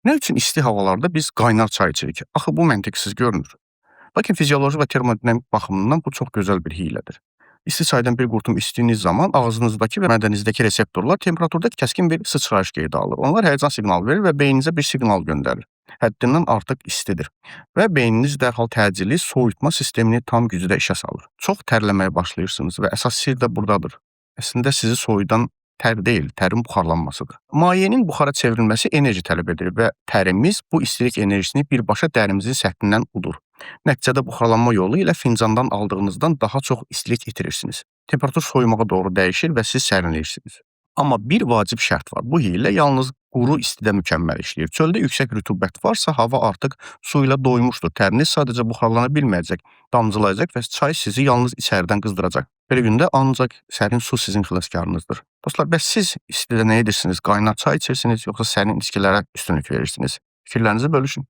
Nə üçün isti havalarda biz qaynar çay içirik? Axı bu məntiqsiz görünür. Lakin fizioloji və termodinamik baxımından bu çox gözəl bir hiylədir. İsti çaydan bir qurtum içdiyiniz zaman ağzınızdakı və mədənizdəki reseptorlar temperaturda kəskin bir sıçrayış qeydə alır. Onlar həyəcan siqnalı verir və beyninizə bir siqnal göndərir. Həddindən artıq istidir və beyniniz dərhal təcili soyutma sistemini tam gücdə işə salır. Çox tərləməyə başlayırsınız və əsas sirr də burdadır. Əslində sizi soyudan tər deyil, tərin buxarlanmasıdır. Mayenin buxara çevrilməsi enerji tələb edir və tərimiz bu istilik enerjisini birbaşa dərimizin səthindən udur. Nəticədə buxarlanma yolu ilə fincandan aldığınızdan daha çox istilik itirirsiniz. Temperatur soyumağa doğru dəyişir və siz sərinləyirsiniz. Amma bir vacib şərt var. Bu hiylə yalnız quru istidə mükəmməl işləyir. Çöldə yüksək rütubət varsa, hava artıq su ilə doymuşdur. Təriniz sadəcə buxarlana bilməyəcək, damcılayacaq və çay sizi yalnız içəridən qızdıracaq. Belə gündə ancaq sərin su sizin xilaskarınızdır. Dostlar, bəs siz istidə nə edirsiniz? Qaynar çay içirsiniz, yoxsa sərin içkilərə üstünlük verirsiniz? Fikirlərinizi bölüşün.